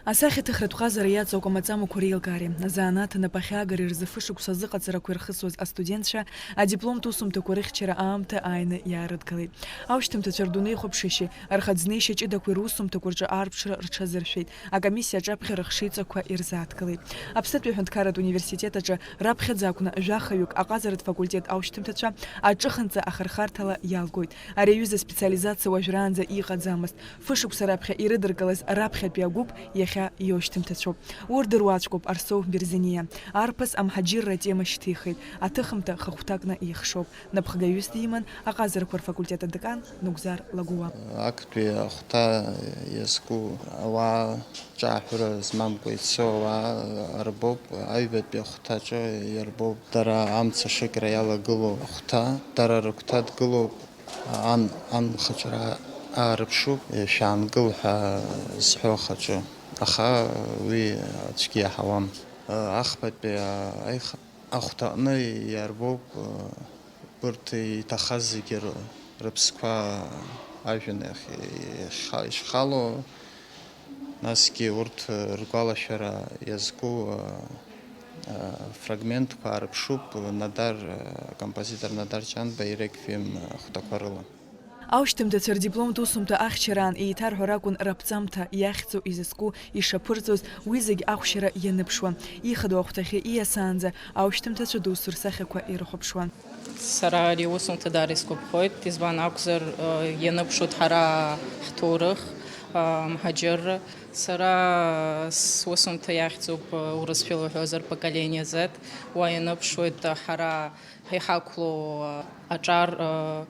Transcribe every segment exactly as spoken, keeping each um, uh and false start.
Асахьаҭыхратә ҟазара иаҵоу амаҵамақәа реилкаареи азанааҭ анапы ахьаагареи рзы фышықәса азыҟаҵарақәа ирхысуаз астудентцәа адипломтә усумҭақәа рыхьчара аамҭа ааины иаарыдгылеит. Аушьҭымҭацәа рдунеихәаԥшышьеи рхаӡнеишьа ҷыдақәеи русумҭақәа рҿы аарԥшра рҽазыршәеит, акомиссиа аҿаԥхьа рыхшыҩҵақәа ирзааҭгылеит. Аԥснытәи аҳәынҭқарратә университет аҿы раԥхьаӡа акәны жәахаҩык аҟазаратә факультет аушьҭымҭацәа аҿыханҵа ахырхарҭала иалгоит. Ари аҩыза специализациа уажәраанӡа иҟаӡамызт. Фышықәса раԥхьа ирыдыркылаз раԥхьатәи агәыԥ иахьа иоушьҭымҭацәоуп. Урҭ дыруаӡәкуп Арсоу Берзениа. Арԥыс амҳаџьырра атема шьҭихит. Аҭыхымҭа хахәҭакны ихшоуп. Напхгаҩыс диман аҟазарақәа рфакультет адекан Нугзар Лагәыуа. Актәи ахәҭа иазку ауаа, ҿааҳәыра змамкәа ицо ауаа рбоуп, аҩбатәи ахәҭаҿы иарбоуп дара амца шыкра иалагылоу ахәҭа, дара рыгәҭа дгылоуп, ан, анхаҿра аарыԥшуп, шәаангыл ҳәа зҳәо ахаҿы. Аха уи аӡәгьы иаҳауам. Ахԥатәи аиха-, ахәҭаҟны иарбоуп, урҭ иҭахаз зегьы ры-, рыԥсқәа ажәҩан ахь иахьха-, ишхало, насгьы урҭ ргәалашәара иазку, а, а, фрагментқәа аарыԥшуп Надар, а, композитор Надар Ҷанба иреквием ахәҭақәа рыла. Аушьҭымҭацәа рдипломтә усумҭа ахьчараан еиҭарҳәар акәын раԥҵамҭа иахьӡу изызку ишаԥырҵуаз, уи зегь ахәшьара ианыԥшуан. Ихадоу ахәҭахьы ииасаанӡа аушьҭымҭацәа доусы рсахьақәа ирыхәаԥшуан. Сара ари аусумҭа даара исгәаԥхоит, избан акәзар, э, ианыԥшуеит ҳара ҳҭоурых, э, мҳаџьырра. Сара сусумҭа иахьӡуп, э, Урысшәала уҳәозар, поколение Z, уа ианыԥшуеит, э, ҳара иҳақәлоу, э, аҿар, э,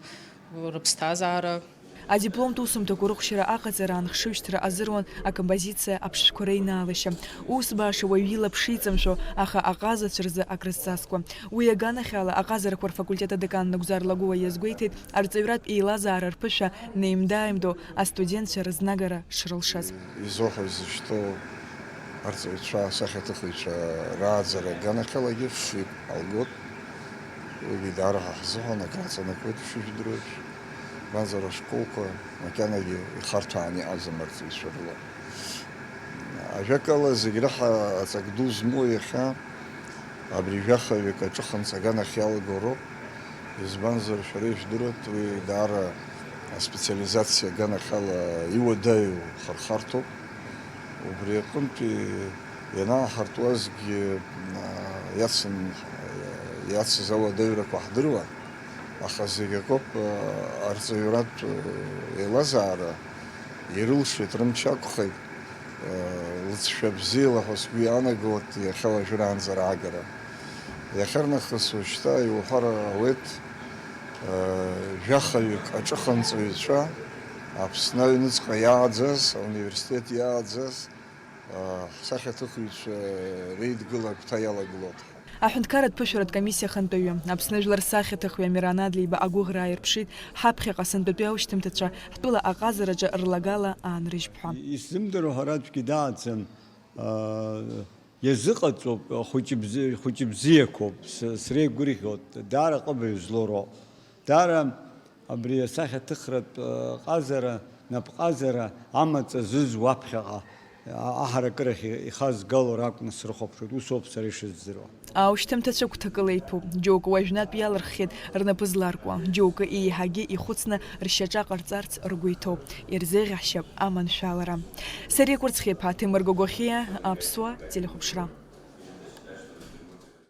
рыԥсҭазаара. Адипломтә усумҭақәа рыхәшьара аҟаҵараан хшыҩшьҭра азыруан акомпозициа аԥшшәқәа реинаалашьа. Ус баша уаҩ илаԥш иҵамшәо, аха аҟазацәа рзы акрызҵазкуа. Уи аганахьала, аҟазарақәа рфакультет адекан Нугзар Лагәыуа иазгәеиҭеит, арҵаҩратә еилазаара рԥышәа неимда-ааимдо астудентцәа рызнагара шрылшаз. Изоуҳәо изышьҭоу арҵаҩцәа, асахьаҭыхыҩцәа рааӡара аганахьалагьы фҩык алгоит. Уигьы даара ҳа ҳзыҳәан акраҵанакуеит, ишыжәдыруеиԥш. Избанзар, ашколқәа макьанагьы ихарҭәааны иҟаӡам арҵаҩцәа рыла. Ажәакала, зегь раҳа аҵак ду змоу иахьа абри жәахаҩык аҿыханҵа аганахь иалаго роуп. Избанзар, шәара ижәдыруеит, уи даара аспециализациа аганахьала иуадаҩу хырхарҭоуп. Убри аҟынтәи ианааҳартуазгьы, а, иацын-, иацыз ауадаҩрақәа ҳдыруан, аха зегь акоуп, а, арҵаҩратә, а, еилазаара ирылшеит, рымч ақәхеит, а, лҵшәа бзиала ҳәа сгәы иаанагоит иахьа уажәраанӡа раагара. Иахьарнахыс уажәшьҭа иуҳәар ауеит, а, жәахаҩык аҿыханҵаҩцәа Аԥсны аҩныҵҟа иааӡаз, ауниверситет иааӡаз, ҳсахьаҭыхыҩцәа реидгыла агәҭа иалагылоуп. Аҳәынҭқарратә ԥышәаратә комиссиа ахантәаҩы, Аԥсны жәлар рсахьаҭыхҩы Амиран Адлеиба агәыӷра ааирԥшит, ҳаԥхьаҟа сынтәатәи аушьҭымҭацәа ҳтәыла аҟазараҿы рлагала аанрыжьп ҳәа. Исзымдыруа ҳәа аӡәгьы дааӡам, аа, иазыҟаҵоуп, хәыҷы бзи-, хәыҷы бзиақәоуп, с-, среигәырӷьоит, даара ҟыбаҩ злоу роуп. Даара Абри асахьаҭыхратә, э, ҟазара, напҟазара амаҵ азызуа аԥхьаҟа, а-, аҳаракырахь ихазгало ракәны срыхәаԥшуеит, усоуп сара ишыздыруа. Аушьҭымҭацәа гәҭакыла иҭәуп, џьоукы уажәнатә иалырххьеит рнапы зларкуа, џьоукы еиҳагьы ихәыцны ршьаҿа ҟарҵарц ргәы иҭоуп, ирзеиӷьаҳшьап аманшәалара. Сариа Кәырцхиаԥҳа, Ҭемыр Гогохиа, Аԥсуа телехәаԥшра.